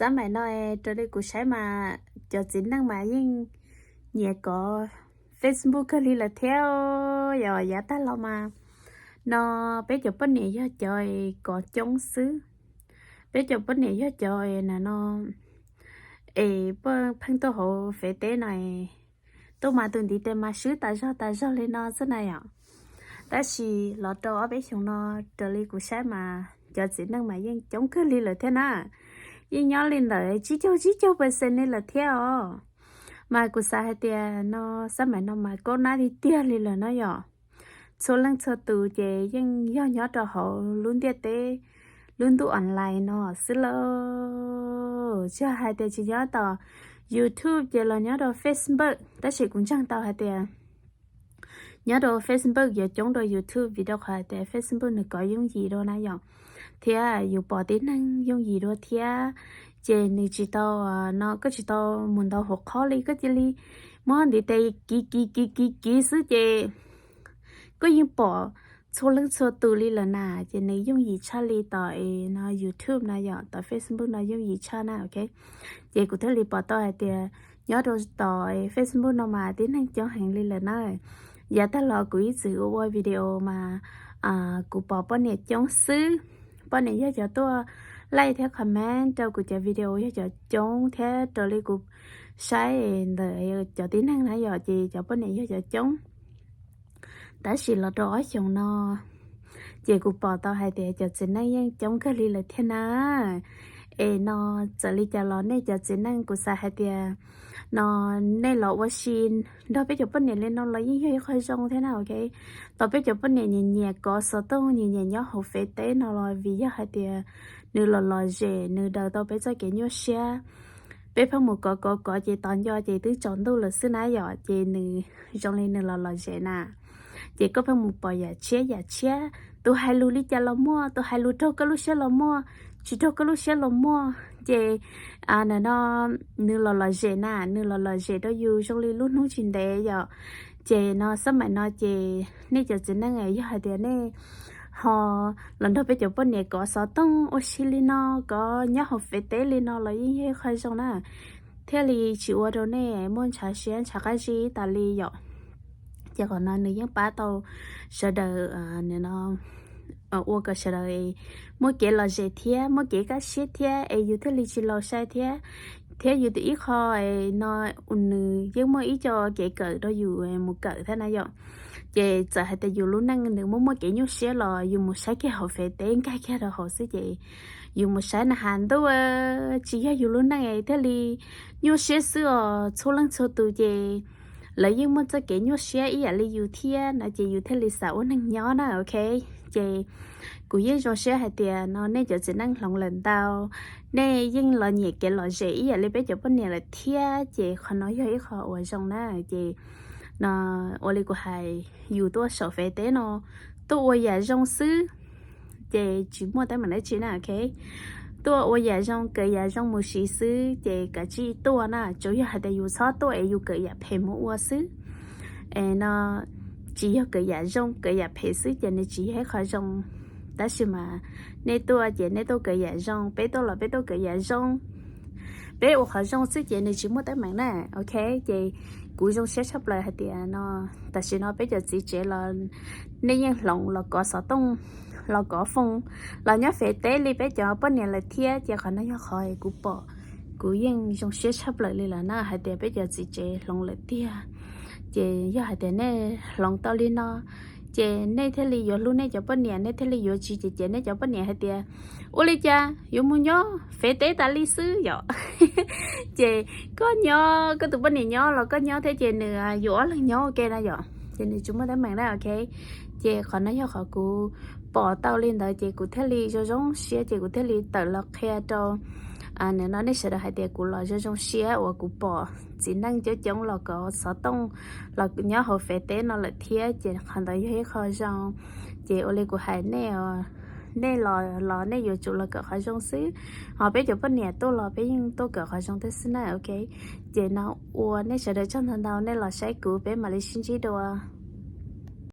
Xab maim no raws li kuv saib mas cov txiv neej mas yeej nyiam kov Facebook kawg li lawm thiab. Yog yav tag los mas no peb cov poj niam yog cov kov coob xwb. Peb cov poj niam yog cov no es pheej tuaj hauv Fev teb no, tuaj mas tus ntiv tes mas swb tas zog tas zog li no xwb na yom. Tab sis los rau ob peb xyoos no raws li kuv saib mas cov txiv neej mas yeej coob kawg li lawm thiab na. Yeej nyob li ntawm tsib caug tsib caug percent li lawm thiab os. Mas kuv xav hais tias no xab maim no mas kaub nab tiag tiag li lawm no yom. Txhua leej txhua tus ces yeej yog nyob rau hauv lub ntiaj teb, lub ntuj online no xwb lauj. Tsis hais tias tsis nyob tom YouTube ces los nyob rau Facebook, tab sis kuv ntseeg tau hais tias nyob rau Facebook yuav coob dua YouTube vim rau qhov hais tias Facebook nws kov yooj yim dua na yom, thiab yus pom tib neeg yooj yim dua thiab. Ces nws tsis tau, no koj tsis tau mus ntau hauv qhov li, koj cia li muab ntiv tes kiv kiv kiv kiv kiv xwb ces koj yeej pom txhua leej txhua tus li lawm na. Ces nws yooj yim tshaj li tom no YouTube no yom, tom Facebook no yooj yim tshaj na, ok. Ces kuv thiaj li pom tau hais tias nyob rau tom Facebook no mas tib neeg coob heev li lawm na. Yav tag los kuv ib txwm ua ua video mas kuv pom poj niam coob xwb. Poj niam yog cov tuaj like thiab comment rau kuv cov video yog cov coob thiab raws li kuv saib ntawm cov tib neeg na yom, ces cov poj niam yog cov coob. Tab sis los rau ob xyoos no ces kuv pom tau hais tias cov txiv neej yeej coob kawg li lawm thiab na. Es no txawm li cas los nej cov txiv neej kuv xav hais tias no nej los ua si nrog peb cov poj niam li no los yeej yog ib qho zoo thiab na, ok. Tau peb cov poj niam nyiam nyiam kov xov tooj, nyiam nyiam nyob hauv Fev teb no los vim yog hais tias nws los lom zem, nws daws tau peb txoj kev nyuaj siab. Peb pheej mus kov kov kov ces tos nco ces twb tsaus ntuj lawm xwb na yom, ces nws zoo li nws los lom zem na. Ces koj pheej mus pom yam tshiab yam tshiab, tus hais lus li cas los muaj, tus hais lus raug koj lub siab los muaj, tsis raug koj lub siab los muaj. Ces no nws los lom zem na, nws los lom zem rau yus zoo li lub hnub tsis ntev yom. Ces no xab maim no ces nej cov txiv neej yog hais tias nej ho los nrog peb cov poj niam kov xov tooj ua si li no, kov nyob hauv Fev teb li no los yeej yog ib qho zoo na, thiaj li tsis ua rau nej muaj ntshav siab ntshav qab zib tas li yom. Ces qhov no nws yeej pab tau sawv daws ua kom sawv daws muaj kev lom zem thiab muaj kev kaj siab thiab es yus thiaj li tsis laus sai thiab. Thiab yus tus ib qho no nws yeej muaj ib co kev kawm rau yus mus kawm thiab na yom. Ces txawm hais tias yus lub neej nws muaj muaj kev nyuaj siab los yus mus saib kiag hauv Fev teb nkag kiag rau hauv xwb ces yus mus saib na has ntuj, tsis yog yus lub neej thiaj li nyuaj siab xwb os, txhua leej txhua tus ces lawv yeej muaj txoj kev nyuaj siab ib yam li yus thiab no ces yus thiaj li xav ua neeg nyob na, ok. Ces kuv yeej zoo siab hais tias no nej cov txiv neej hloov lawm ntau, nej yeej los nyiam kev lom zem ib yam li peb cov poj niam lawm thiab ces qhov no yog ib qho uas zoo na. Ces no ua li kuv hais, yus tuaj saum Fev teb no tuaj ua yam zoo xwb ces tsis muaj teeb meem dab tsi na, ok. Tuaj ua yam zoo kawm yam zoo mus siv xwb ces kav tsij tuaj na, tsuas yog hais tias yus txhob tuaj es yus kawm yam phem mus ua xwb. Es no tsis yog kawm yam zoo kawm yam phem xwb ces nws tsis yog ib qho zoo. Tab sis mas nej tuaj ces nej tuaj kawm yam zoo, peb tuaj los peb tuaj kawm yam zoo, peb ua qhov zoo xwb ces nws tsis muaj teeb meem na, ok. Ces kuv zoo siab tshaj plaws hais tias no tam sim no peb cov txiv tsev los nej yeej hloov los kov xov tooj, los kov phone, los nyob Fev teb li peb cov poj niam lawm thiab ces qhov no yog qhov kuv pom, kuv yeej zoo siab tshaj plaws li lawm na hais tias peb cov txiv tsev hloov lawm tiag. Ces yog hais tias nej hloov tau li no ces nej thiaj li yuav hlub nej cov poj niam, nej thiaj li yuav tsis cem cem nej cov poj niam hais tias ua li cas yuav mus nyob Fev teb tas li xwb yom. Ces koj nyob koj tus poj niam nyob los koj nyob thiab ces nws yus ob leeg nyob ua ke na yom, ces nws tsis muaj teeb meem na, ok. Ces qhov no yog qhov kuv pom tau li ntawd ces kuv thiaj li zoo zoo siab ces kuv thiaj li tawm los qhia rau nim no nej sawv daws hais tias kuv los zoo zoo siab uas kuv pom txiv neej coob coob los kov xov tooj los nyob hauv Fev teb no lawm thiab ces qhov ntawd yog ib qho zoo. Ces ua li kuv hais nej, nej los los nej yuav tsum los kawm qhov zoo xwb, ho peb cov poj niam tuaj los peb yeej tuaj kawm qhov zoo thiab xwb na, ok. Ces no ua nej sawv daws tsaug ntau ntau nej los saib kuv, peb mam li sib ntsib dua.